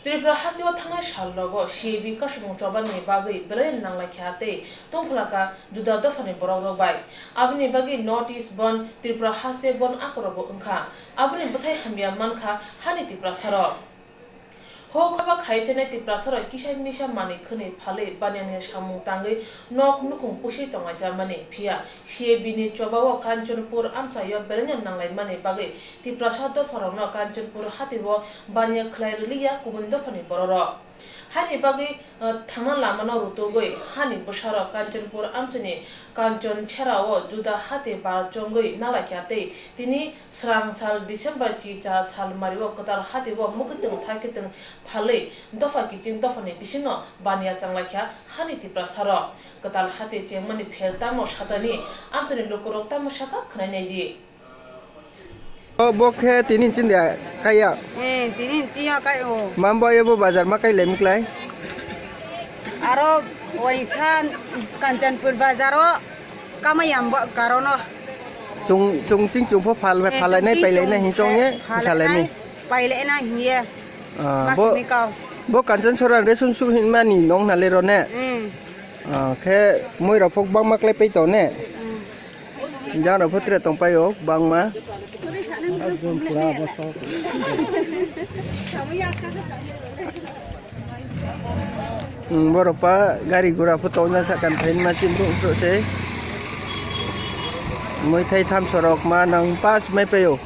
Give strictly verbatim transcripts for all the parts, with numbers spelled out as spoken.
Tripura hasteo thangnai salrogo C A B kasumung chobani bagwi belai nanglaikha tei tongphlakha juda dophani borokrok bai. Aboni bagwi North East Bandh, Tripura haste bandh akorokbo wngkha. Aboni bwthai hamya mankha hani Tiprasarok. Hok haba khai chenai Tiprasarok kisa misa manwi khwnwi phalwi baniani samung tangwi nok nukhung pusi tonglaijamani, phiya C A B ni chobao Kanchanpur amchaio belai nanglaimani bagwi Tiprasa dopharokno Kanchanpur hatio baniya khlai rwliya kubun dophani bororok. Haini bagwi, uh, thangna lamano rutugwi hani bwsarok Kanchanpur amchaini Kanchan Chherao juda hati bar chongwi nalaikha tei tini srang sal December chicha sal mario kwtal hatio mwkhwtwng thaikitwng phalwi dopha kiching dophani bisingno baniya changlaikha hani Tiprasarok. Kwtal hati chengmani pher tamo satani amchaini lukurok tamo saka khwnai naidi. O, bo khe tini chindia kaya. Eh, tini chiya kai o. Mambo ebo bazar ma kai lem klai. Aro waisa Kanchanpur bazar o kamai yam bo karono. Chung, chung ching chung pho phal, eh, phalai nai chung ching pailai nai chung hin chong ye phalai salai nai ni. Pailai nai hin ye. Ah, bo, bo Kanchan Sora resun su hin mani nong na le ro ne. Hmm. Ah, khe moi rok phok bangma klai pai to ne. Hmm. Jang rok pho tre tong pai o bangma. Hmm, borok pa gari gura pho tong na sakan phain ma chim rung se. Moi thai tham sorok ma nang pas mai pai o.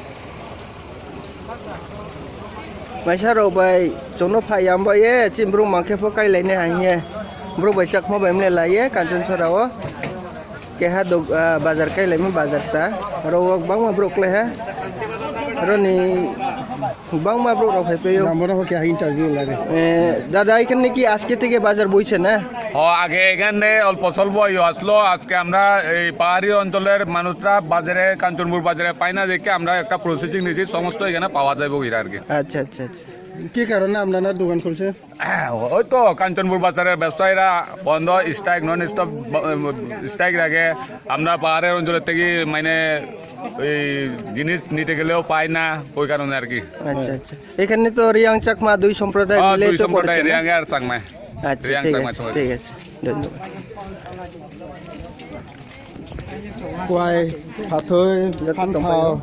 Maisa rok bai chwngno phai ya, bo ye chini borok mankhe pho kai lai nai hai ye. Borok bai chakma bai mle lai ye Kanchan Sora o. Keha dok, ah, bazar kai lai ma bazar ta. Aro o bangma borok klai ha. Aro ni bangma borok rok hai phaio. Jambona ho keha interview lai de. Eh, dada, এখানে কি আজকে থেকে বাজার বইছে না? ও, আগে এখানে অল্প স্বল্প ইয়ে আসলো, আজকে আমরা এই পাহাড়ি অঞ্চলের মানুষরা বাজারে, কাঞ্চনপুর বাজারে পায় না দেখে আমরা একটা প্রসেসিং নিয়েছি, সমস্ত এখানে পাওয়া যাবে ওইটা আর কি। আচ্ছা, আচ্ছা, আচ্ছা। কি কারণে আপনারা দোকান খুলছে? ওই তো কাঞ্চনপুর বাজারের ব্যবসায়ীরা বন্ধ, স্ট্রাইক, নন স্টপ স্ট্রাইক রাখে। আমরা পাহাড়ের অঞ্চলের থেকে মানে এই জিনিস নিতে গেলেও পাই না, ওই কারণে আর কি। আচ্ছা, আচ্ছা। এখানে তো রিয়াং চাকমা দুই সম্প্রদায় হ্যাঁ, মিলে দুই তো সম্প্রদায়, করছে না? রিয়াং আর চাকমা। আচ্ছা, রিয়াং ঠিক চাকমা আছে, সবাই। ঠিক আছে। ধন্যবাদ। Kwai, phathoi, phanthao,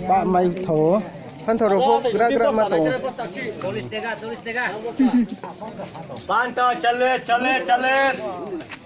ba mai thao. Phanthao rok gra gra ma tongo. Panta, chale, chale, chale.